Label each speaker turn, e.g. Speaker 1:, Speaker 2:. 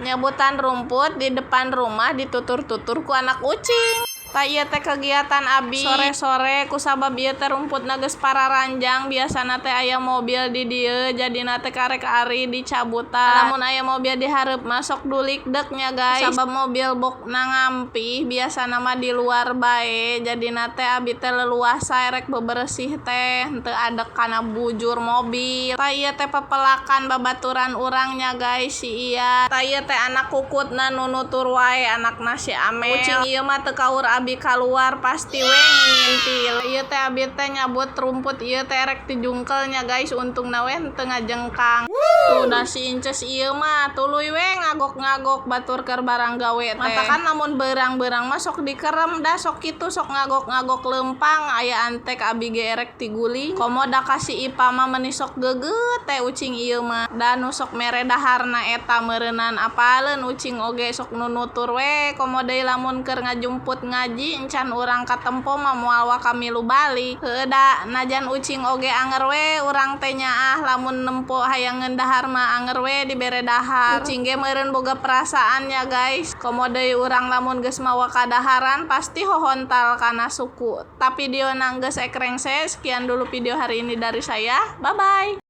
Speaker 1: Nyabutan rumput di depan rumah ditutur-tutur ku anak ucing. Tah, ieu teh kegiatan abi sore-sore. Kusabab ieu teh rumputna geus pararanjang, biasana teh aya mobil di dieu, jadina teh karek ari dicabutan. Lamun aya mobil di hareup mah sok dulik dek nya, guys. Sabab mobil boxna ngampih, biasana mah di luar bae, jadina teh abi teh leluasa erek beberesih teh henteu adek kana bujur mobil. Tah, ieu teh pepelakan babaturan urang nya, guys, si Iya. Tah, ieu teh anak kukutna nu nutur wae, anakna si Amel. Ucing ieu mah teu kaur abi kaluar, pasti we ngintil. Ieu teh abi teh nyabut rumput ieu teh erek dijungkel nya, guys, untungna we henteu ngajengkang. Tuh da si Inces ieu mah tuluy we ngagok-ngagok batur keur barang gawe teh. Matakan lamun beurang-beurang mah sok dikerem da, sok kitu sok ngagok-ngagok leumpang aya antek abi ge erek tiguling. Komo da ka si Ipa mah meuni sok geugeuh teh ucing ieu mah. Da nu sok mere daharna eta meureunan apaleun ucing oge sok nunutur we. Komo deui lamun keur ngajumput ngaji encan urang katempo mah moal waka milu balik. Heueuh da najan ucing oge anger we urang teh nyaah, lamun nempo hayangeun dahar mah anger we dibere dahar. Ucing ge meureun boga perasaan ya, guys. Komo deui urang lamun geus mawa kadaharan pasti hohontal kana suku. Tapi videona geus ekrengse, sekian dulu video hari ini dari saya. Bye bye.